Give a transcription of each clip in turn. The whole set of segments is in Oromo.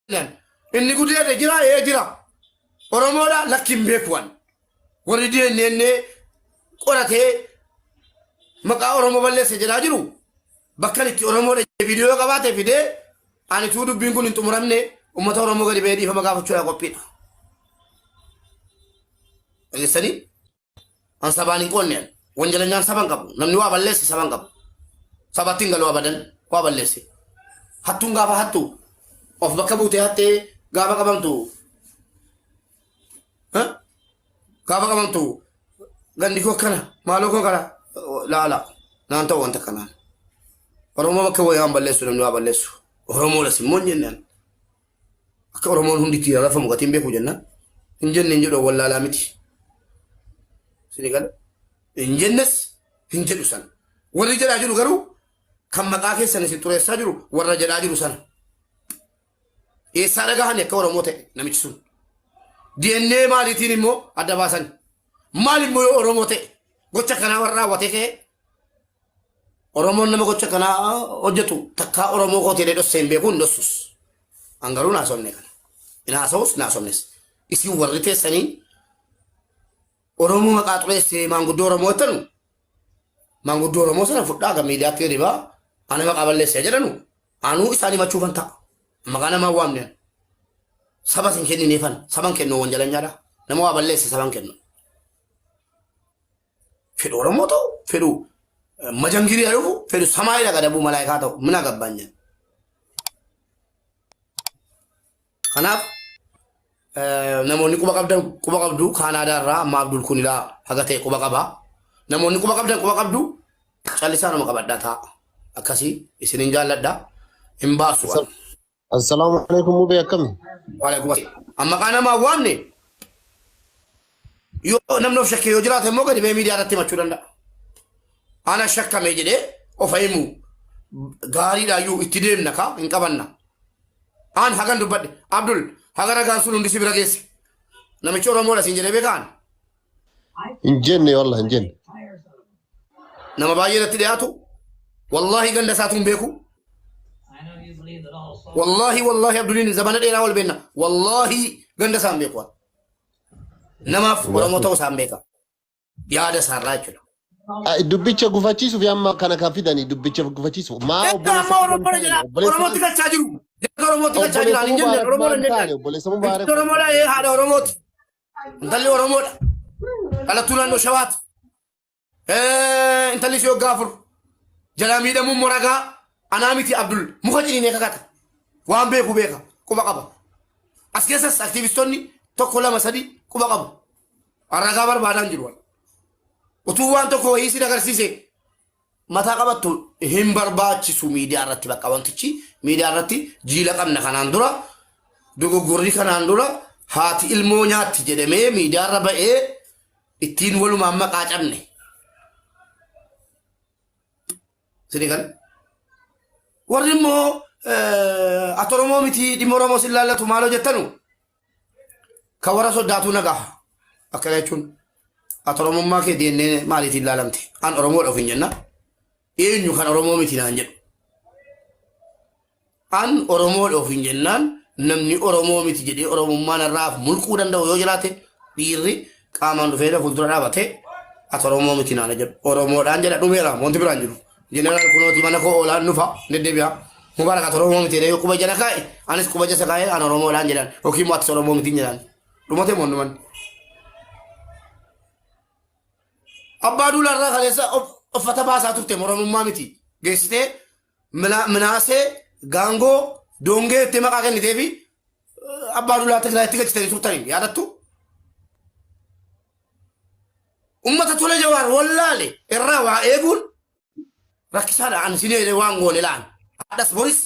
Jennaan, Inni gudeede jira ee jira. Oromoodha lakki hin beeku an. Warri DNA qoratee maqaa Oromoo balleesse jedhaa jiru bakka itti Oromoodha jedhee viidiyoo qabaate fidee ani tuu dubbiin kun hin xumuramne uummata Oromoo gadi ba'ee dhiifama gaafachuudhaa qophiidha. Dhageessanii? An sabaan hin qoonne an. Wanjalanyaan saba hin qabu. Namni waa balleesse saba hin qabu. Sabatti hin galu abadan waa balleesse. Hattuun gaafa hattu of bakka buutee hattee gaafa qabamtu ha? Gaafa qabamtu gandi koo kana maaloo koo kana laala naan ta'u wanta kanaan. Oromoo bakka bu'ee waan balleessu namni waa balleessu. Oromoodhas immoo hin jenne an. Akka Oromoon hundi itti rafamu gatiin beeku jenna. Hin jenne hin jedhu wallaalaa miti. Sini gala. Hin jennes hin jedhu sana. Warri jedhaa jiru garuu kan maqaa keessan isin xureessaa jiru warra jedhaa jiru sana. Eessaa dhagahani akka Oromoo ta'e namichi sun. DNA maaliitiin immoo adda baasan. Maal immoo yoo Oromoo ta'e gocha kanaa warra raawwatee ka'e Oromoon nama gocha kanaa hojjetu takkaa Oromoo kooti jedhee dhossee hin beeku hin dhossus. An garuu naasofne kana. Hin haasa'us naasofnes. Isin warri teessanii Oromoo maqaa xureessee maanguddoo Oromoo jettanu maanguddoo Oromoo sana fudhaa ga miidiyaatti gadi baa ana maqaa balleessee jedhanu anuu isaan himachuufan ta'a. Maqaa namaa waamne an. Saba sin kennineefan saban kennu wanjalanyaadha. Nama waa balleesse saban kennu. Fedhu Oromoo ta'u, fedhu majangirii haa dhufu, fedhu samaayii dhaqa dabuu malaayikaa ta'u, mina gabbaan jedhu. Kanaaf namoonni quba qabdan quba qabdu Kaanaadaa irraa amma Abdul kun ilaa haga ta'e quba qaba. Namoonni quba qabdan quba qabdu callisaa nama qabadhaa ta'a. Akkasii isinin jaalladha. Hin baasu. Assalaamu alaikum mubee akkami? Waalaikum assalam. Amma maqaa namaa waamne yoo namni of shakkee yoo jiraate immoo gadi ba'ee miidiyaa irratti himachuu danda'a. Ana shakkame jedhee of himu gaariidhaayyuu itti deemna kaa hin qabanna. An hagan dubbadhe Abdul haga ragaan sun hundi si bira geesse. Namichi Oromoodha siin jedhee beekaan. Hin jenne wallah hin jenne. Nama baay'ee natti dhiyaatu. Wallaahi ganda isaatu hin beeku. Wallaahi wallaahi Abduliin zabana dheeraa wal beenna. Wallaahi ganda isaa hin beeku. Namaaf Oromoo ta'uu isaa hin beeka. Yaada isaarraa jechuudha. Dubbicha gufachiisuuf amma kana kan fidanii dubbicha gufachiisuuf maa Egaa obboleessa amma Oromoo hin taane jedha. obboleessa Oromootti galchaa jiru. Jara Oromootti galchaa jira. obboleessa Hin jenne mubaarak Oromoo maa hin hin taane jenne. obboleessa mubaarak Oromoodha ee haadha Oromooti. Intalli Oromoodha. Dhalattuu naannoo Shawaati. Intalli ishee waggaa 4. Jalaa miidhamuun moragaa anaa miti Abdul muka ciniinee kakata. Waan beeku beeka quba qaba. As keessas aktiivistonni tokko lama sadi quba qabu. Ragaa barbaadaan jiru. Utuu waan tokko wayii sin agarsiise mataa qabattu hin barbaachisu miidiyaa irratti bakka wantichi miidiyaa irratti jiila qabna kanaan dura dogoggorri kanaan dura haati ilmoo nyaatti jedhamee miidiyaa irra ba'ee ittiin walumaan maqaa cabne. Sini kan warri immoo ati Oromoo miti dhimma Oromoo sin laallatu maaloo jettanu Kan warra soddaatuu nagaa. Akkana jechuun ati Oromummaa kee DNA maaliitiin laalamte? An Oromoodha ofiin jenna. Eenyu kan Oromoo miti naan jedhu. An Oromoodha ofiin jennaan namni Oromoo miti jedhee Oromummaa narraa mulquu danda'u yoo jiraate dhiirri qaamaan dhufee na fuuldura dhaabatee ati Oromoo miti naan jedhu. Oromoodhaan jedha dhumeera wanti biraan jiru. Jeneraal kunooti mana koo oolaan nufa deddeebi'a. Mubarak ati Oromoo miti jedhee yoo quba jala kaa'e anis quba jasa kaa'e an Oromoodhaan jedhan yookiin immoo atis Oromoo miti jedhan. Dhumate moo numan. Abbaa duulaa irraa kaleessa uffata baasaa turte Oromummaa miti. Geessitee minaasee gaangoo doongee itti maqaa kennitee fi abbaa duulaa Tigraayitti galchitanii turtanii yaadattu. Ummata tola jawaar wallaale irraa waa eeguun rakkisaadha. Ani isinii jedhee waan goone laan. Hadhas boris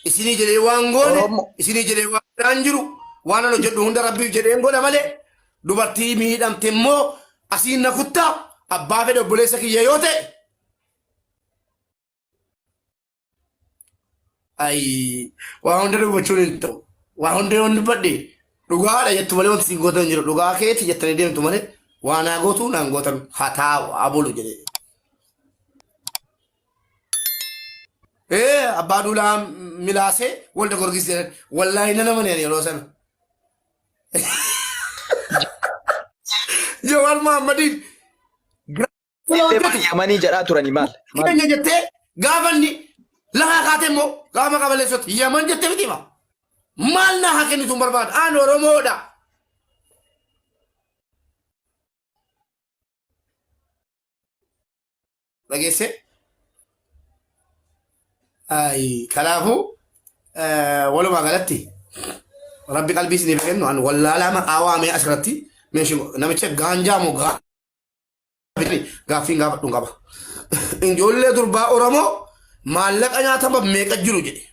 isinii jedhee waan goone Oromo isinii jedhee waan biraan jiru waan an hojjedhu hunda rabbiif jedheen godha malee dubartii miidhamte immoo asiin na kuttaa abbaa fedhe obboleessa kiyya yoo ta'e Ayi waa hunda dubbachuun hin ta'u. Waa hunda yoon dubbadhe dhugaadha jettu malee wanti isin gootan hin jiru. Dhugaa keeti jettanii deemtu malee waa naa gootu naan gootan haa taa'u haa bulu jedhee. Ee Abbaa Duulaa Milaasee Walda Gorgis jedhan. Wallaahi nan amane ani yeroo sana. Jawaar Mahaammadiin gaafa hojjetu Yamanii jedhaa turani maal? Maal? keenya jettee gaafa inni lafaa kaatee immoo gaafa qabaleessoti Yaman jettee miti hima. Maal naa haa kennitu hin barbaadu. Aan Oromoodha. Dhageesse? Ay, kanaafuu walumaa galatti rabbi qalbii isiniif kennu an wallaalaa maqaa waamee asirratti meeshu namicha gaanjaa moo gaaffiin gaafadhu hin qaba. Ijoollee durbaa Oromoo maallaqa nyaatama meeqa jiru jedhe.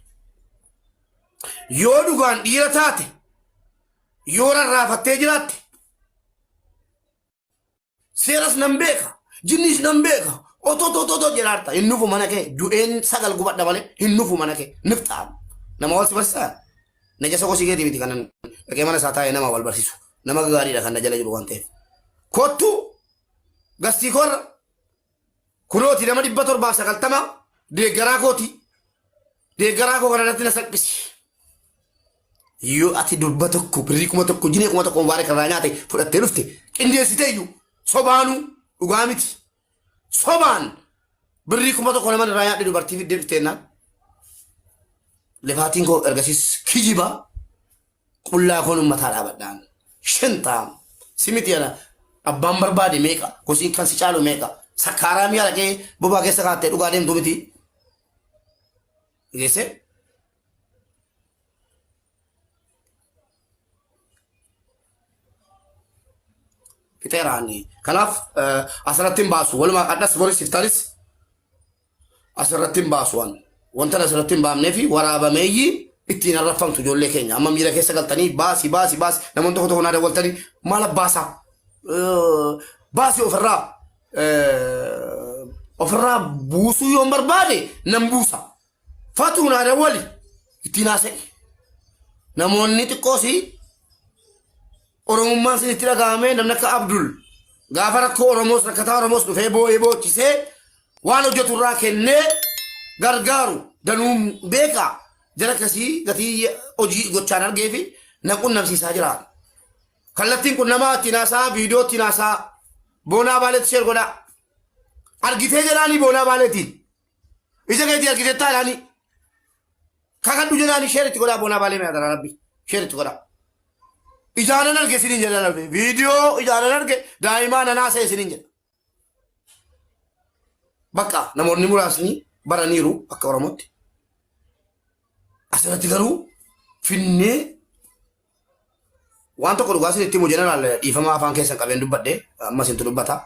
Yoo dhugaan dhiira taate yoo rarraafattee jiraatte Seeras nan beeka. Jinniis nan beeka. Otoo otoo otoo jedhaarta. Hin nufu mana kee. Du'een sagal gubadha malee hin nufu mana kee. Nifxaam. Nama wal si barsiisaa? Najasa kosii keetii miti kanan dhaqee mana isaa taa'ee nama wal barsiisu. Nama gaariidha kan na jala jiru waan ta'eef. Kottu gastii koorra kunooti nama 790 deeggaraa kooti. Deeggaraa koo kanarratti na salphisi. Yoo ati durba tokko birrii 1000 jinee 1000 mubaarak irraa nyaate fudhattee dhufte qindeessitee iyyuu sobaanuu dhugaa miti. Sobaan birrii 1000 nama irraa nyaadhe dubartii fiddee dhufte jennaan. Lifaatiin koo ergasiis kijiba qullaa koon ummataa dhaabadhaan. Shintaam si miti ana abbaan barbaade meeqa kosiin kan si caalu meeqa sakkaaraa mi'a dhaqee bobaa keessa kaattee dhugaa deemtu miti. Geesse fixeeraani. Kanaaf asirratti hin baasu. Walumaa qadhas boris iftanis asirratti hin baasu waan. Wanta asirratti hin baafnee fi waraabameeyyi ittiin arrabfamtu ijoollee keenya. Amma miira keessa galtanii baasi baasi baasi namoonni tokko tokko naa dawwaltanii maal abbaasaa baasi ofirraa ofirraa buusuu yoon barbaade nan buusa. Fatuu naa dawwali ittiin haasa'e. Namoonni xiqqoos Oromummaan isinitti dhaga'amee namni akka Abdul gaafa rakkoo Oromoos rakkataa Oromoos dhufee boo'ee boochisee waan hojjetu irraa kennee gargaaru danuun beeka jara akkasii gatii hojii gochaan argee fi na qunnamsiisaa jira. Kallattiin qunnamaa ittiin haasaa viidiyoo ittiin haasaa boonaa baaleetti sheer godhaa. Argitee jedhaanii boonaa baaleetiin. Ija keetii argiteettaa jedhaanii. Kakadhu jedhaanii sheer itti godhaa boonaa baalee mee rabbi sheer itti godhaa. Ijaanan arge isiniin jedha rabbi. Viidiyoo ijaanan arge daa'imaa nan haasa'e isiniin jedha. Bakka namoonni muraasni baraniiru akka Oromootti. Asirratti garuu finnee waan tokko dhugaa isinitti himu jeneraal dhiifama afaan keessan qabeen dubbadhe amma isintu dubbata.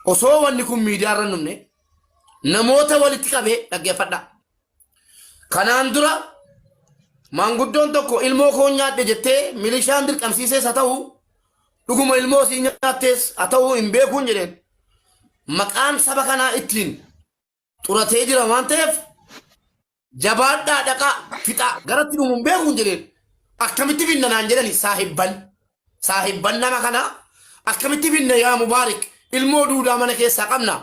Osoo wanni kun miidiyaa irra hin dhumne namoota walitti qabee dhaggeeffadha. Kanaan dura maanguddoon tokko ilmoo koo nyaadhe jettee milishaan dirqamsiisees haa ta'u dhuguma ilmoo sii nyaattees haa ta'u hin beekuun jedheen. Maqaan saba kanaa ittiin xuratee jira waan ta'eef jabaadhaa dhaqaa fixaa garatti dhumu hin beekuun jedheen. Akkamitti finna naan jedhani saahibban saahibban nama kanaa akkamitti finna yaa Mubaarik ilmoo duudaa mana keessaa qabna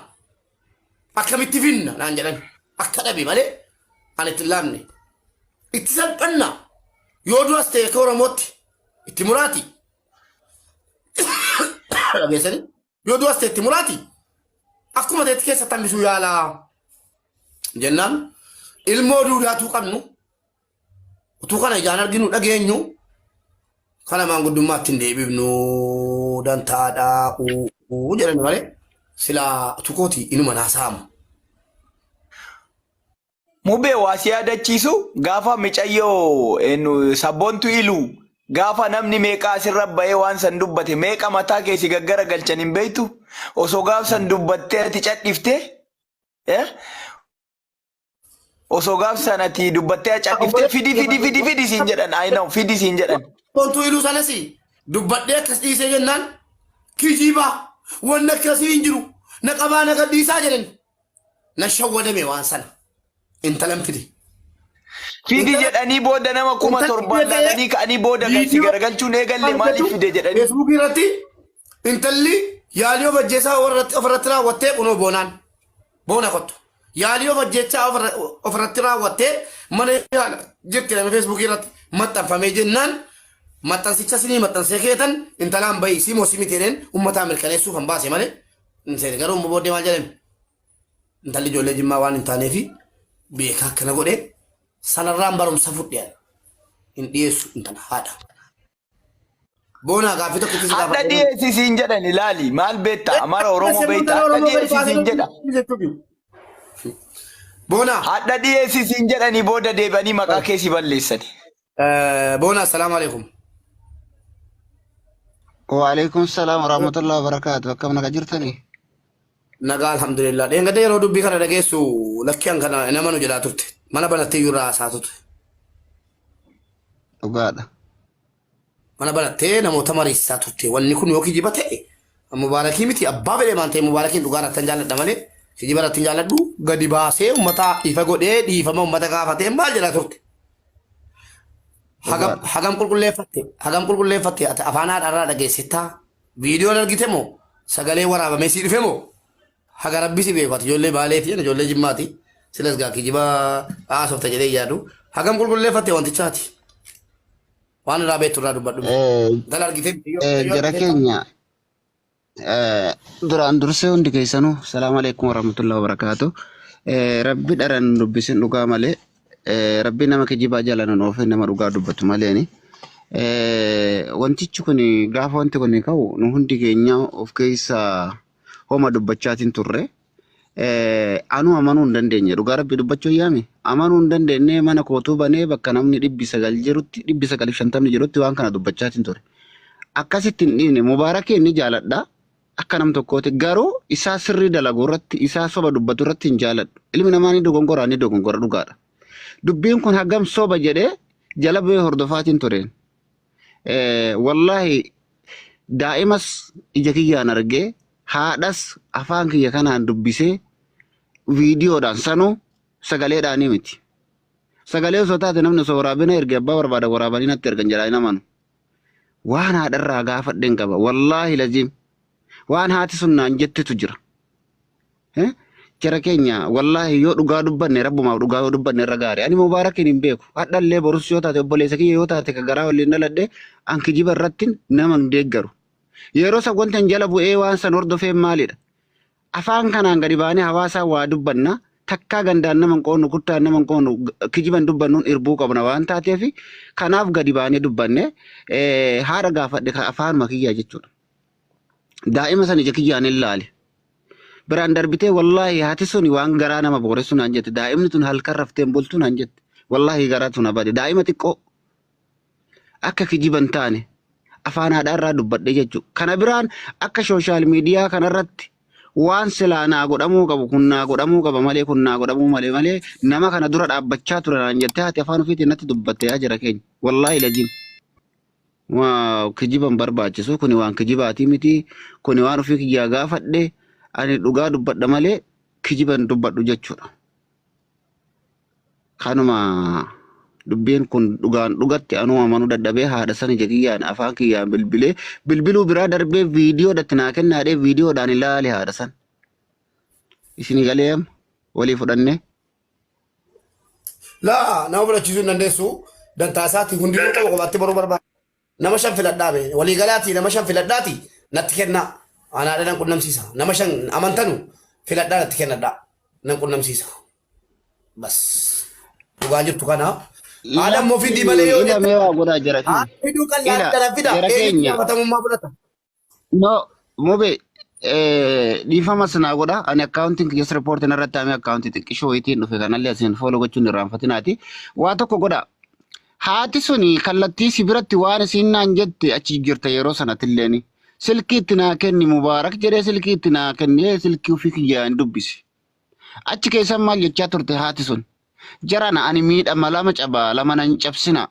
Akkamitti finna naan jedhan akka dhabe malee ani itti hin laamne. Itti salphanna yoo du'as ta'e akka Oromootti itti muraati. Dhageessanii yoo du'as ta'e itti muraati. Akkuma ta'etti keessatti hambisuu yaalaa jennaan ilmoo duudaatuu qabnu utuu kana ijaan arginu dhageenyu kana maanguddummaatti hin deebifnu dantaadha uu jedhani malee silaa utuu kooti inuma naasa'amu. Mubee waa si yaadachiisu gaafa micayyoo eenyu sabboontu iluu gaafa namni meeqa asirra bahee waan san dubbate meeqa mataa kee si gaggara galchan hin beektu osoo gaaf san dubbattee ati cadhiftee eh, Osoo gaaf san ati dubbattee cadhiftee fidi fidi fidi fidi siin jedhan I know fidi siin jedhan. Bontuu iluu sanas dubbadhee akkas dhiisee jennaan kijibaa wanni akkasii hin jiru na qabaa na gadhiisaa jedhan na shawwadame waan sana intalan fide. Fidi Intala jedhanii booda nama kuma intalli torbaan fide ta'ee laalanii ka'anii booda kan si viidiyoo garagalchuun eegalle maaliif argatu fide jedhanii. feesbuukii irratti intalli yaalii of ajjeesaa ofirratti raawwattee kunoo boonaan boona kottu. Yaalii of ajjeechaa ofirratti raawwattee mana yaala jirti nama Feesbuukii irratti maxxanfamee jennaan maxxansicha sinii maxxansee keetan intalaan bahi simoo simiti jedheen uummataa mirkaneessuuf han baase malee hin seene. Garuu immoo booddee maal jedhame, intalli ijoollee Jimmaa waan hin taaneefi beekaa akkana godhee sanarraan barumsa fudhe. Hin dhiyeessu intala haadha. Boonaa, gaaffii tokko itti si Hadha gaafadhe. Dhiyeessi siin jedhan ilaali. Maal beekta? Amara Oromoo beekta. Hadha dhiyeessi siin jedha. Boonaa. Hadha dhiyeessi siin jedhanii booda deebi'anii maqaa kee si balleessani. Boonaa, assalaamu alaikum. Waalaikum salam warahmatullahi wabarakatuh. Akkam naga jirtanii? Nagaa, alhamdulillah. Dheengadda yeroo dubbii kana dhageessu lakkii an kana nama nu jedhaa turte. Mana banattee iyyuu irraa haasaa turte. Dhugaadha. Mana banattee namoota mariisaa turte. Wanni kun yoo kijiba ta'e Mubaarakii miti, abbaa fedhe maan ta'e, Mubaarakiin dhugaa irratti hin jaalladha malee kijiba irratti hin jaalladhu, gadi baasee uummata ifa godhee dhiifama uummata gaafatee maal jedhaa turte. Hagam Dhugaadha. Hagam qulqulleeffatte, hagam qulqulleeffatte? Ati afaan haadharraa dhageessettaa, viidiyoon argite moo, sagalee waraabamee sii dhufe moo, haga rabbi si beeku? Ati ijoollee Baaleeti, ani ijoollee Jimmaati, silas gaa kijiba haasofta jedhee yaadu. Hagam qulqulleeffatte wantichaati? Waan irraa beektu irraa dubbadhu. Intala argitee yoo Jara argiteetta? keenya, duraan dursee hundi keessanuu salaamu alaikum warahmatullahi wabarakaatu. Rabbi dharan dubbisin dhugaa malee, rabbi nama kijibaa jala nun oofin, nama dhugaa dubbatu maleeni. Wantichi kun gaafa wanti kun ka'u nu hundi keenya of keessa homa dubbachaatiin turre. Anuu amanuu hin dandeenye, dhugaa rabbi dubbachuu yaame amanuu hin dandeenye. Mana kootuu banee bakka namni 900 jirutti, 950 jirutti waan kana dubbachaatiin ture. Akkasitti hin dhiifne. Mubaarakii inni jaaladha akka nam tokkooti, garuu isaa sirrii dalagu irratti, isaa soba dubbatu irratti hin jaaladhu. Ilmi namaa ni dogongora, ni dogongora, dhugaadha. Dubbiin kun hagam soba jedhee jala bu'ee hordofaatiin tureen. Wallaahi daa'imas ija kiyyaan argee, haadhas afaan kiyya kanaan dubbisee, viidiyoodhaan sanuu, sagaleedhaanii miti. Sagalee osoo taate namni osoo waraabina erge abbaa barbaada waraabanii natti ergan jedhaa hin amanu. Waan haadharraa gaafadheen qaba. Wallaahi laziim. Waan haati sun naan jettetu jira. Eh? Jara keenya, wallaahi yoo dhugaa dubbanne, rabbumaaf dhugaa yoo dubbanne irra gaarii. Ani Mubaarakiin hin beeku. Hadhallee borus yoo taate, obboleessa kiyya yoo taate, ka garaa waliin dhaladhe, an kijiba irratti nama hin deeggaru. Yeroo san wanta hin jala bu'ee waan san hordofeen maalidha? Afaan kanaan gadi baanee hawaasaa waa dubbanna. Takkaa gandaan nama hin qoonnu, kuttaan nama hin qoonnu, kijiban dubbannuun irbuu qabna waan taateef kanaaf gadi baanee dubbanne. Haadha gaafadhe ka afaanuma kiyyaa jechuudha. Daa'ima san ija kiyyaan hin laale. Biraan darbitee wallaahi haati suni waan garaa nama booressu naan jette. Daa'imni tun halkan raftee hin bultu naan jette. Wallaahi garaatu na bade. Daa'ima xiqqoo akka kijiban taane afaan haadhaa irraa dubbadhe jechuudha. Kana biraan akka sooshaal miidiyaa kanarratti waan silaa naa godhamuu qabu kun naa godhamuu qaba malee, kun naa godhamuu malee malee nama kana dura dhaabbachaa ture naan jettee haati afaan ofiitiin natti dubbatte yaa jara keenya. Wallaahi laziim. Waa kijiban barbaachisu, kuni waan kijibaatii miti, kuni waan ofii kiyyaa gaafadhe. Ani dhugaa dubbadha malee kijiban dubbadhu jechuudha. Kanuma dubbiin kun dhugaan dhugatti anuu amanuu dadhabee haadha san ija kiyyaan afaan kiyyaan bilbilee, bilbiluu biraa darbee viidiyoodhatti naa kennaadhee viidiyoodhaan ilaale haadha san. Isinii galee amma walii fudhannee. Laa, nama fudhachiisuu hin dandeessu. Dantaa isaati hundinuu qaba, kophaatti baruu barbaada. Nama shan filadhaa bee. Walii galaatii nama shan filadhaati natti kennaa. Anaadha nan qunnamsiisa. Nama shan amantanu filadhaa natti kennadhaa. Nan qunnamsiisa. Bas. Dhugaa jirtu kana. Haadha immoo fidii malee yoo Ila jette. mee waa godhaa jara keenya. Haadha fiduu qal'aa Ila kana fida. jara Eenyutti keenya. gaafatamummaa fudhata? No, mube dhiifama sinaa godha. Ani akkaawuntiin kiyyas riippoortiin irratti hame, akkaawuntii xiqqishoo wayitiin dhufe kanallee asiin fooloo gochuun irraanfatinaati. Waa tokko godha. Haati suni kallattii si biratti waan isiin naan jette achi jirta yeroo sanatilleeni. Silkii itti naa kenni Mubaarak jedhee, silkii itti naa kennee, silkii ofii kiyyaa hin dubbisi. Achi keessan maal jechaa turte haati sun? Jarana ani miidhama lama cabaa, lama nan cabsina.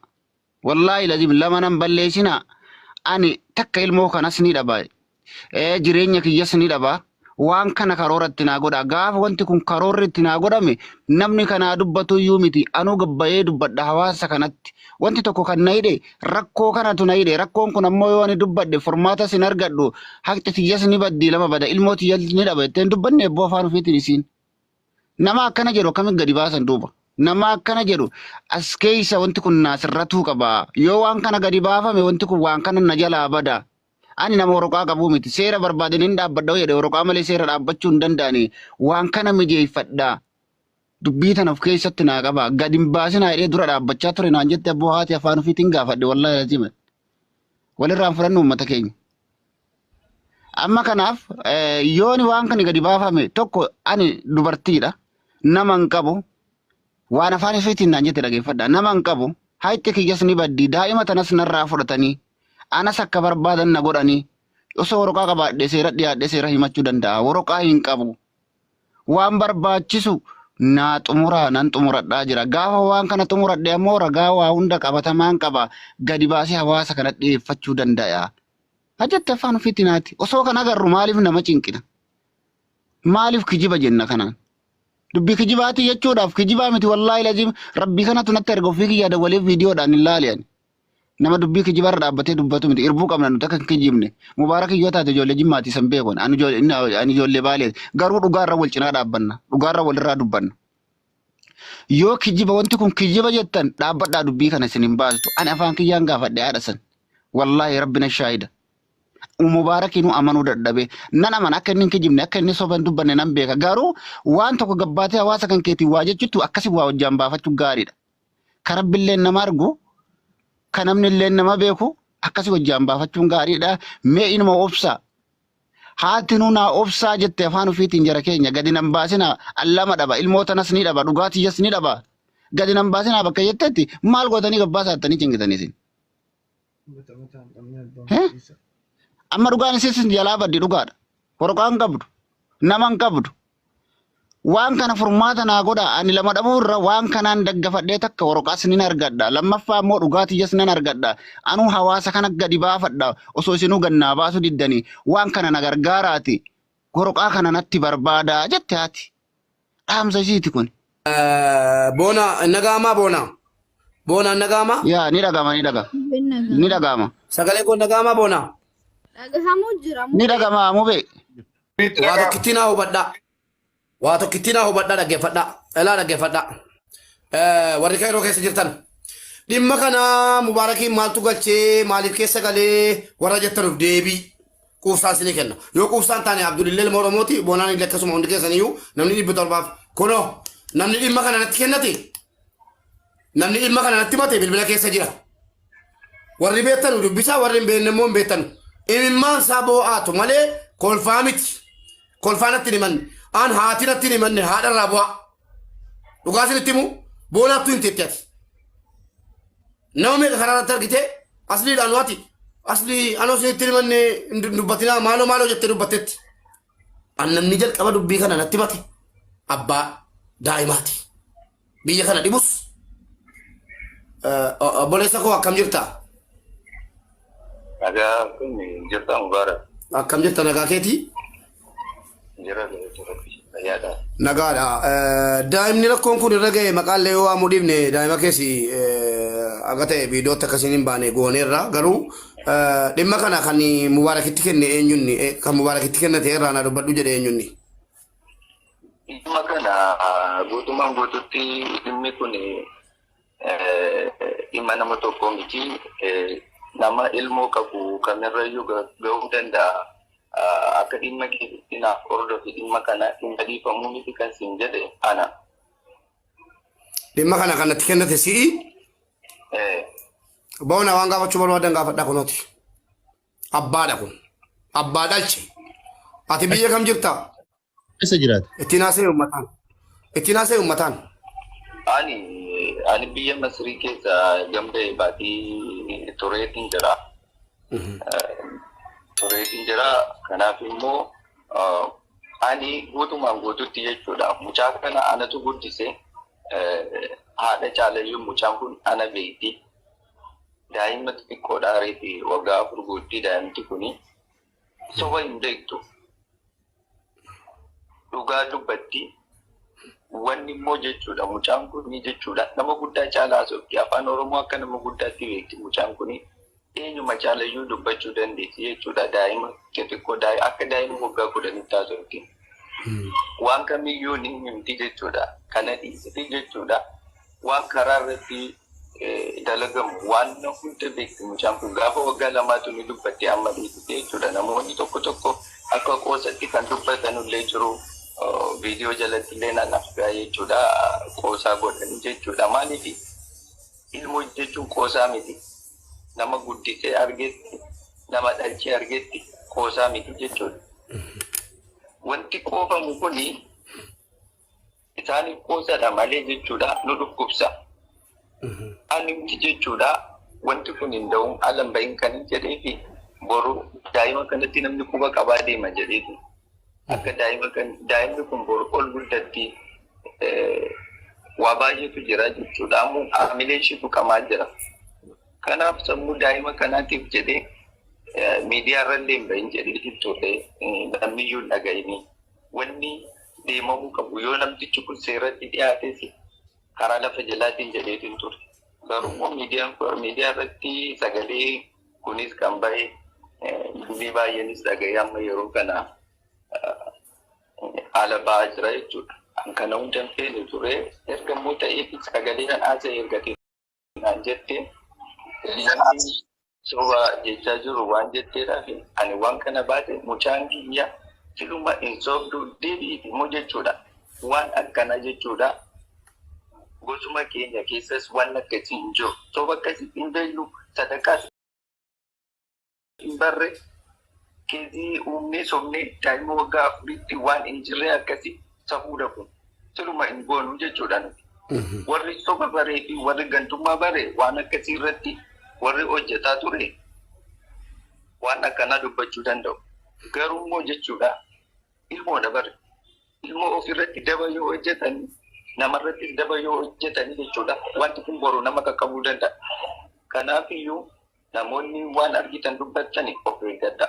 Wallaahi lazim lama nan balleessina. Ani takka ilmoo kanas ni dhaba. Jireenya kiyyas ni dhaba. Waan kana karoora itti naa godha. Gaafa wanti kun karoorri itti naa godhame namni kanaa dubbatu iyyuu miti. Anuu gabbayee dubbadha hawaasa kanatti. Wanti tokko kan na hidhe rakkoo kanatu na hidhe. Rakkoon kun ammoo yoo ani dubbadhe furmaata sin argadhu. Haqti tiyyas ni baddi, lama bada, ilmoo tiyyas ni dhaba jetteen dubbanne ebboo afaan ofiitiin isiin. Nama akkana jedhu akkamitti gadi baasan duuba? Nama akkana jedhu as keessa wanti kun naasirratuu qaba. Yoo waan kana gadi baafame wanti kun waan kana na jalaa bada. Ani nama waraqaa qabuu miti. Seera barbaadeen hin dhaabbadha jedhe waraqaa malee seera dhaabbachuu hin danda'ani. Waan kana mijeeffadha. Dubbii tana of keessatti naa qaba. Gadi hin baasinaa jedhee dura dhaabbachaa ture naan jette abboo haati afaan ofiitiin gaafadhe wallaahi lazima. Walirraan fudhannu uummata keenya. Amma kanaaf yooni waan kana gadi baafame tokko ani dubartiidha. Nama hin qabu. Waan afaan ofiitiin naan jette dhageeffadha. Nama hin qabu. Hayitti kiyyas ni baddi. Daa'ima tanas narraa fudhatanii. Anas akka barbaadan na godhanii. Osoo waraqaa qabaadhee seera dhiyaadhee seera himachuu danda'a. Waraqaa hin qabu. Waan barbaachisu naa xumuraa nan xumuradhaa jira. Gaafa waan kana xumuradhe ammoo ragaa waa hunda qabatamaan qaba. Gadi baasee hawaasa kana dhiyeeffachuu danda'a. Hajjatti afaan ofiitti naati. Osoo kan agarru maaliif nama cinqina? Maaliif kijiba jenna kanaan? Dubbii kijibaati jechuudhaaf kijibaa miti wallaahi lazim rabbii kanatu natti erga ofii kiyyaa dawwalee viidiyoodhaan hin laali ani. Nama dubbii kijibaarra dhaabbatee dubbatu miti. Irbuu qabna nuti akka hin kijibne. Mubaarak yoo taate ijoollee jimmaati san beekon. Ani ijoollee baaleeti. Garuu dhugaarra wal cinaa dhaabbanna. Dhugaarra walirraa dubbanna. Yoo kijiba wanti kun kijiba jettan dhaabbadhaa dubbii kana isin hin baastu. Ani afaan kiyyaan gaafadhe haadha san. Wallaahi rabbi na shaahida. Mubaarakinuu amanuu dadhabe. Nan amana akka inni hin kijibne akka inni soba hin dubbanne nan beeka. Garuu waan tokko gabbaatee hawaasa kan keetiin waa jechuutu akkasi waa hojjaan baafachuu gaariidha. Ka rabbillee nama argu ka namnillee nama beeku akkasi hojjaan baafachuun gaariidha. Mee inuma obsaa. Haati nuu naa obsaa jette afaan ofiitiin jara keenya gadi nan baasinaa allama dhaba ilmoo tanas ni dhaba dhugaatiyyas ni dhaba gadi nan baasinaa bakka jettetti maal gootanii gabbaasaa jettanii cingitanii isin. Amma dhugaan isin jalaa baddi dhugaadha. Waraqaa hin qabdu. Nama hin qabdu. Waan kana furmaata naa godha. Ani lama dhabuu irra waan kanaan daggafadhee takka waraqaas nin argadha. Lammaffaa immoo dhugaatiyyas nan argadha. Anuu hawaasa kana gadi baafadha. Osoo isinuu gannaa baasu diddanii waan kana na gargaaraati. Waraqaa kana natti barbaada jette haati. Dhaamsa isiiti kun. Boona nagaamaa boona. Boona nagaamaa. Yaa ni dhagama ni dhagama. Ni dhagama. Sagalee koo nagaamaa boona. Dhagahamuu jira. Ni dhagama mubee. Waa tokkittii naa hubadhaa. Waa tokkittii naa hubadhaa dhaggeeffadhaa. Elaa dhaggeeffadhaa. Warri kairoo keessa jirtan. Dhimma kana Mubaarakiin maaltu galchee maaliif keessa galee warra jettanuuf deebii quubsaan isinii kenna. Yoo quubsaan taane Abdulillee ilma Oromooti Boonaan illee akkasuma hundi keessaniyyuu namni 700 kunoo namni dhimma kana natti kennate namni dhimma kana natti mate bilbila keessa jira. Warri beektanu dubbisaa warri hin beekne immoo hin beektanu. Imimmaan isaa boo'aatu malee kolfaa miti. Kolfaa natti hin himanne. An haati natti hin himanne haadha irraa bu'aa. Dhugaa isinitti himu boonaattuu hin teetti ati. Nama meeqa karaa irratti argite asliidhaan waati aslii anoo isinitti hin himanne hin dubbatinaa maaloo maaloo jettee dubbattetti. An namni jalqaba dubbii kana natti mate abbaa daa'imaati. Biyya kana dhibus obboleessa koo akkam jirta? Nagaa kun jirta Mubarak. Akkam jirta nagaa keetii? Jira jira fayyaadha. Nagaadha. Daa'imni rakkoon kun irra ga'e maqaan yoo waamuu dhiifne daa'ima keessi aga ta'e viidiyootti akkasiin hin baane gooneerra garuu dhimma kana kan Mubaarakitti kenne eenyunni kan Mubaarakitti kennate irraa na dubbadhu jedhe eenyunni. Dhimma kana guutummaan guututti dhimmi kun dhimma nama tokkoo miti. Nama ilmoo qabu kamirrayyuu ga'uu danda'a. Akka dhimma keessatti naaf hordofi dhimma kana dhimma dhiifamuu miti kan siin jedhe ana. Dhimma kana kan natti kennate si'i. Boona waan gaafachuu barbaadan gaafadha kunooti. Abbaadha kun. Abbaa dhalche. Ati biyya kam jirta? Eessa jiraata? Ittiin haasa'e uummataan. Ittiin haasa'e uummataan. Ani biyya Masrii keessa gambee baatii tureetiin jira. Tureetiin jira. Kanaaf immoo ani guutumaan guututti jechuudha. Mucaa kana anatu guddise. Haadha caalayyuu mucaan kun ana beekti. Daa'ima xixiqqoodha reefi waggaa 4 guutti daa'imti kuni. Soba hin beektu. Dhugaa dubbatti. Wanni immoo jechuudha mucaan kuni jechuudha nama guddaa caalaa haasofti. Afaan Oromoo akka nama guddaatti beekti mucaan kuni. Eenyuma caalayyuu dubbachuu dandeessi jechuudha. Daa'ima xixiqqoo akka daa'ima waggaa 10tti haasofti. Waan kamiyyuu ni himti jechuudha. Kana dhiisiti jechuudha. Waan karaa irratti dalagamu waan hunda beekti mucaan kun gaafa waggaa lamaatu ni dubbatti amma dhiisiti jechuudha. Namoonni tokko tokko akka qoosatti kan dubbatanullee jiru. Viidiyoo jalatti illee nan argaa jechuudha. Qoosaa godhanii jechuudha. Maaliif ilmoo jechuun qoosaa miti. Nama guddisee argetti, nama dhalchee argetti qoosaa miti jechuudha. Wanti qoofamu kuni isaaniif qoosadha malee jechuudha nu dhukkubsa. Ani miti jechuudha wanti kun hin da'uun ala hin bahin kan hin jedheefi boru daa'ima kanatti namni quba qabaa deema jedheetu. Akka daa'ima kan daa'imni kun boru ol guddatti waa baay'eetu jira jechuudha. Ammoo haamilee ishee tuqamaa jira. Kanaaf sammuu daa'ima kanaatiif jedhee miidiyaa irra illee hin bahin jedheetu ture namniyyuu hin dhaga'ini. Wanni deemamuu qabu yoo namtichi kun seeratti dhiyaates karaa lafa jalaatiin jedheetu ture. Garuu immoo miidiyaan kun miidiyaa irratti sagalee kunis kan bahe namni baay'eenis dhaga'ee amma yeroo kana haala ba'aa jira jechuudha. An kana hunda hin feene ture erga immoo ta'eef sagalee kan haasa'e erga naan jette namni soba jechaa jiru waan jetteedhaaf ani waan kana baate mucaan kiyya siluma hin sobdu deebi'iti immoo jechuudha. Waan akkana jechuudha. Gosuma keenya keessas waan akkasii hin jiru. Soba akkasii hin beeknu sadaqaas hin barre keezii uumnee sobnee daa'ima waggaa afuriitti waan hin jirre akkasii safuudha kun. Siluma hin goonu jechuudha nuti. Warri soba baree fi warri gantummaa bare waan akkasii irratti warri hojjetaa ture waan akkanaa dubbachuu danda'u. Garuu immoo jechuudha ilmoodha bare. Ilmoo ofirratti daba yoo hojjetan namarrattis daba yoo hojjetan jechuudha. Wanti kun boru nama qaqqabuu danda'a. Kanaaf iyyuu namoonni waan argitan dubbattani of eeggadha.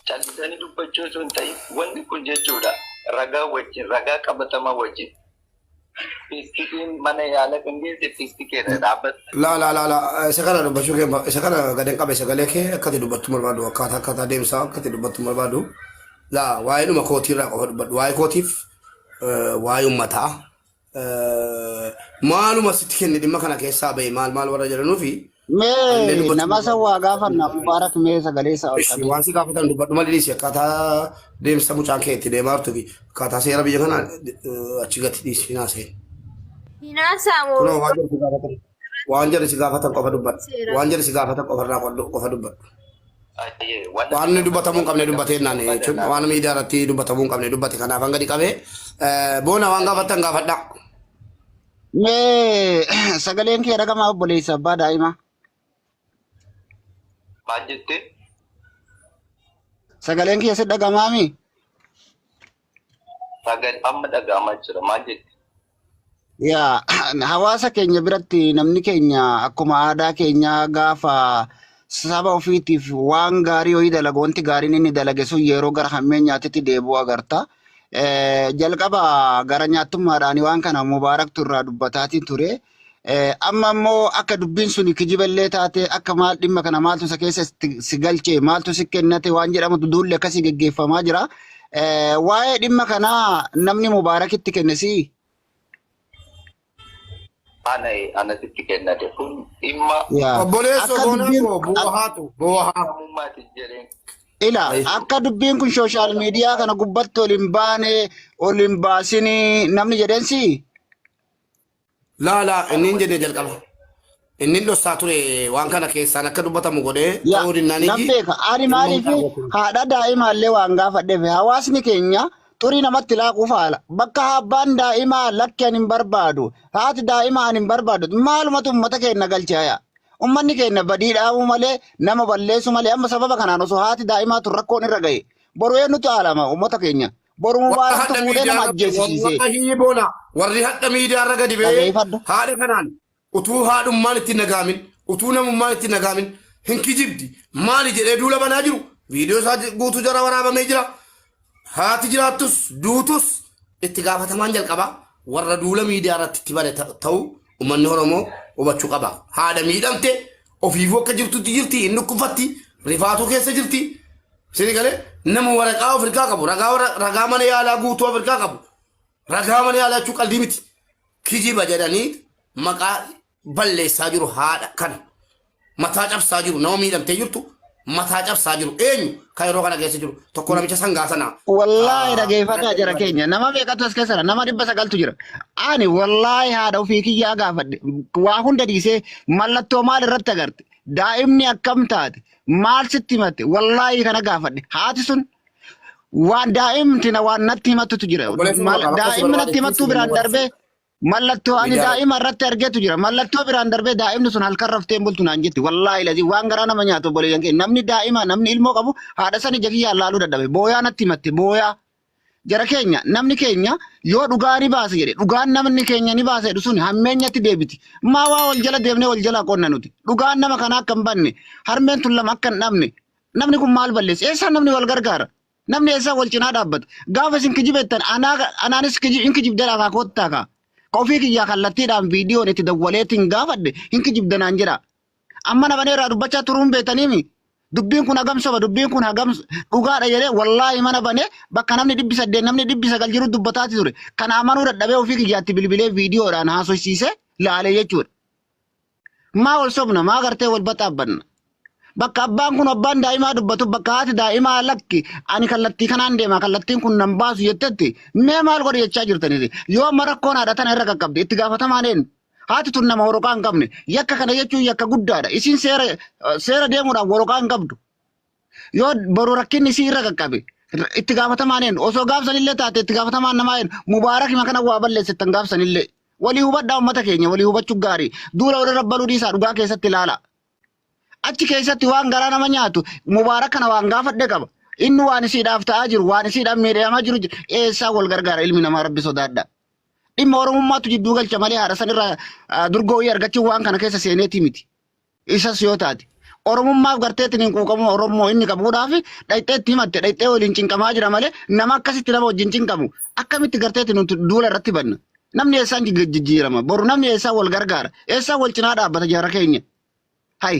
Callisanii dubbachuu osoo hin ta'in wanni kun jechuudha ragaa wajjin ragaa qabatamaa wajjin fiistikiin mana yaala kan geesse fiistikeedha dhaabbata. Laa laa laa laa isa kana dubbachuu kee isa kana gad hin qabe sagalee kee akkati dubbattu barbaadu akkaataa akkaataa deemsaa akkati dubbattu barbaadu. Laa waa'ee dhuma kootii irraa qofa dubbadhu waa'ee kootiif waa'ee uummataa maaluma sitti kenne dhimma kana keessaa bahe maal maal warra jedhanuufi Mee nama san waa gaafanna Mubaarak mee sagalee isaa ol Ishi qabee. waan si gaafatan dubbadhu malee dhiisi akkaataa deemsa mucaan kee itti deemaa jirtuu fi akkaataa seera biyya kanaa achi gati dhiisi hin haasa'in. Hinaasaa Kunoo waan jedhu si gaafatan waan jedhu si gaafatan qofa dubbadhu seera. waan jedhu si gaafatan qofa irraa qofa dubbadhu. Ayyee, waan Waan inni dubbatamuu hin qabne dubbatee naan jechuun waan miidiyaa irratti dubbatamuu hin qabne dubbate kanaaf hanga dhiqabee boona waan gaafattan gaafadhaa. Mee sagaleen kee dhagamaa obboleessa abbaa daa'imaa. Maal jettee? Sagaleen kee si dhagamaami? Sagal amma dhaga'amaa jira. Maal jette? Yaa hawaasa keenya biratti namni keenya akkuma aadaa keenyaa gaafa saba ofiitiif waan gaarii ho'i dalagu wanti gaariin inni dalage sun yeroo gara hammeenyaatitti deebi'u agarta. Jalqaba gara nyaattummaadhaan waan kana Mubaaraktu irraa dubbataatiin ture. Amma immoo akka dubbiin sun kijiballee taate akka maal dhimma kana maaltu isa keessa si galche maaltu si kennate waan jedhamutu duulli akkasii geggeeffamaa jira. Waa'ee dhimma kanaa namni Mubaarakitti kenne sii? Ana anasitti kennate kun dhimma Yaa. Obboleessoo Akka boonaa dubbiin koo boohaatu boohaa. namummaati jedheen. Ila akka dubbiin kun sooshaal miidiyaa kana gubbatti ol hin baane ol hin baasinii namni jedheen sii? Laa laa inni hin jenne jalqaba. Inni hin dhossaa ture waan kana keessaan akka dubbatamu godhee Yaa ta'uu dinnaan nan iji beeka. Ani dhimma maaliif mucaa gochuun. haadha daa'imaallee waan gaafadheef hawaasni keenya xurii namatti laaquuf haala. Bakka abbaan daa'imaa lakki ani hin barbaadu, haati daa'imaa ani hin barbaadu. Maalumatu uummata keenya galche haya. Uummanni keenya badii dhaabuu malee nama balleessu malee amma sababa kanaan osoo haati daa'imaa tun rakkoon irra gahe boru eenyutu aalama uummata keenya. Boru Warra mubaaraktu hadha fuudhee nama miidiyaa irra ajjeesisiise. wallahi boona warri hadha miidiyaa irra gadi ba'ee Dhageeffadhu. haadha kanaan utuu haadhummaan itti nagaamin utuu namummaan itti nagaamin hin kijibdi maali jedhee duula banaa jiru viidiyoo isaa guutuu jara waraabamee jira haati jiraattus duutus itti gaafatamaan jalqaba warra duula miidiyaa irratti itti bane ta'uu uummanni Oromoo hubachuu qaba. Haadha miidhamte ofiifuu akka jirtutti jirti hin dhukkubfatti rifaatuu keessa jirti. Isin galee nama waraqaa Afrikaa qabu ragaa ragaa mana yaalaa guutuu Afrikaa qabu ragaa mana yaalaa jechuun qaldii miti. Kijiba jedhanii maqaa balleessaa jiru haadha kana. Mataa cabsaa jiru nama miidhamtee jirtu mataa cabsaa jiru eenyu kan yeroo kana keessa jiru tokko namicha sangaa sanaa. Wallaahi dhageeffataa jira keenya nama meeqatu as keessa jira nama 900tu jira. Ani wallaahi haadha ofii kiyyaa gaafadhe waa hunda dhiisee mallattoo maal irratti agarte daa'imni akkam taate maal sitti himatte wallaahi kana gaafadhe haati sun waan daa'imti na waan natti himattutu jira. Obboleessa Maal- koo akka si Daa'imni barbaade natti himattuu please biraan nama darbee Mallattoo ani Miidiyaa daa'ima irratti argetu jira. Mallattoo biraan darbee daa'imni sun halkan raftee hin bultu naan jetti. Wallaahi lazii waan garaa nama nyaatu obboleeyyan keenya. Namni daa'ima namni ilmoo qabu haadha san ija kiyyaan laaluu dadhabe. Booyaa natti himatte booyaa. Jara keenya namni keenya yoo dhugaa ni baasa jedhe dhugaan namni keenya ni baasa jedhu sun hammeenyatti deebiti. Maa waa wal jala deemnee wal jala qonna nuti. Dhugaan nama kanaa akka hin banne harmeen tun lama akka hin dhabne namni kun maal balleesse eessaan namni wal gargaara. Namni eessaa wal cinaa dhaabbata? Gaafa isin kijibettan anaa anaanis kiji- hin kijibdanaa kaa koottaa kaa. Ka ofii kiyyaa kallattiidhaan viidiyoon itti dawwaleetiin gaafadhe hin kijibdanaan jedha. Amma na banee irraa dubbachaa turuun beektaniimi. Dubbiin kun hagam soba, dubbiin kun hagam dhugaadha jedhee wallaahi mana banee bakka namni 800 namni 900 jiru dubbataati ture. Kana amanuu dadhabee ofii kiyyaatti bilbilee viidiyoodhaan haasofsiisee laalee jechuudha. Maa wal sobna maa gartee wal baxaabbanna. Bakka abbaan kun abbaan daa'imaa dubbatu bakka haati daa'imaa lakki ani kallattii kanaan deema kallattiin kun nan baasu jettetti mee maal godhi jechaa jirtaniiti. Yoo amma rakkoon haadha tana irra qaqqabde itti gaafatamaan eenyu? Haati tun nama horoqaa hin qabne yakka kana jechuun yakka guddaadha. Isiin seera seera deemuudhaaf horoqaa hin qabdu. Yoo boru rakkinni isii irra qaqqabe itti gaafatamaan eenyu? Osoo gaafsanillee taate itti gaafatamaan namaa eenyu? Mubaarak hima kana waa balleessettan gaafsanillee. Walii hubadhaa uummata keenya walii hubachuu gaarii. Duula walirra baluu dhiisaa dhugaa keessatti ilaala. Achi keessatti waan garaa nama nyaatu Mubaarak kana waan gaafadhe qaba. Inni waan isiidhaaf ta'aa jiru waan isiidhaaf miidhamaa jiru eessaa wal gargaara ilmi namaa rabbi sodaadha. Dhimma Oromummaatu jidduu galcha malee haadha san irraa durgoo argachuun waan kana keessa seeneetii miti. Isas yoo taate. Oromummaaf garteetiin hin quuqamu Oromoo inni qabuudhaaf dhayxee itti himatte dhayxee waliin cinqamaa jira malee nama akkasitti nama wajjin cinqamu akkamitti garteetiin nuti duula irratti banna. Namni eessaan jijjiirama boru namni eessaan wal gargaara eessaan wal cinaa dhaabbata jara keenya. Hay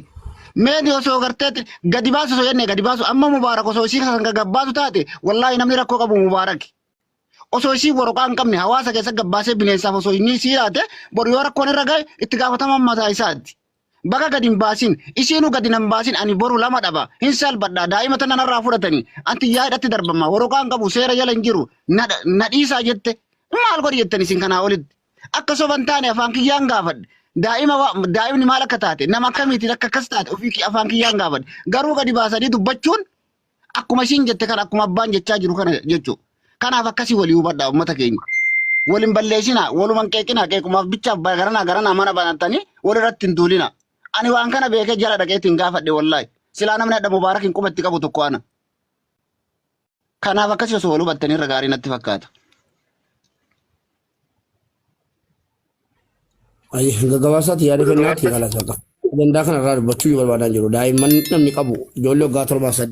meeti osoo garteetti gadi baasu osoo jenne gadi baasu amma Mubaarak osoo isii kan gaggabaasu taate wallaahi namni rakkoo qabu Mubaarak. Osoo isii waraqaa hin qabne hawaasa keessa gabbaasee bineensaaf osoo inni isii taate boru yoo rakkoon irra gahe itti gaafatamaan mataa isaati. Baga gadi hin baasin isiinuu gadi nan baasin ani boru lama dhaba hin salphadha daa'ima tana narraa fudhatanii anti yaadatti darbama waraqaa hin qabu seera jala hin jiru na na dhiisaa jette maal godhi jettan isin kanaa olitti akka soban taane afaan kiyyaan gaafadhe daa'ima daa'imni maal akka taate nama akkamiitiin akka akkas taate ofii afaan kiyyaan gaafadhe garuu gadi baasanii dubbachuun Akkuma ishiin jette kana akkuma abbaan jechaa jiru kana jechuudha. Kanaaf akkasii walii hubadhaa uummata keenya. Wal hin balleessinaa, waluma hin qeeqinaa, qeequmaaf bichaaf garanaa garanaa mana banattanii wal irratti hin duulinaa. Ani waan kana beekee jala dhaqeetti hin gaafadhe wallaahi. Silaa namni hadha Mubaarak hin quba itti qabu tokko ana. Kanaaf akkasii osoo wal hubattanii irra gaarii natti fakkaata. Gaggabaasaatti yaada kennaatti haala isaa qaba. Ajandaa kanarraa dubbachuu yoo barbaadan jiru daa'imman namni qabu ijoollee waggaa 7 8.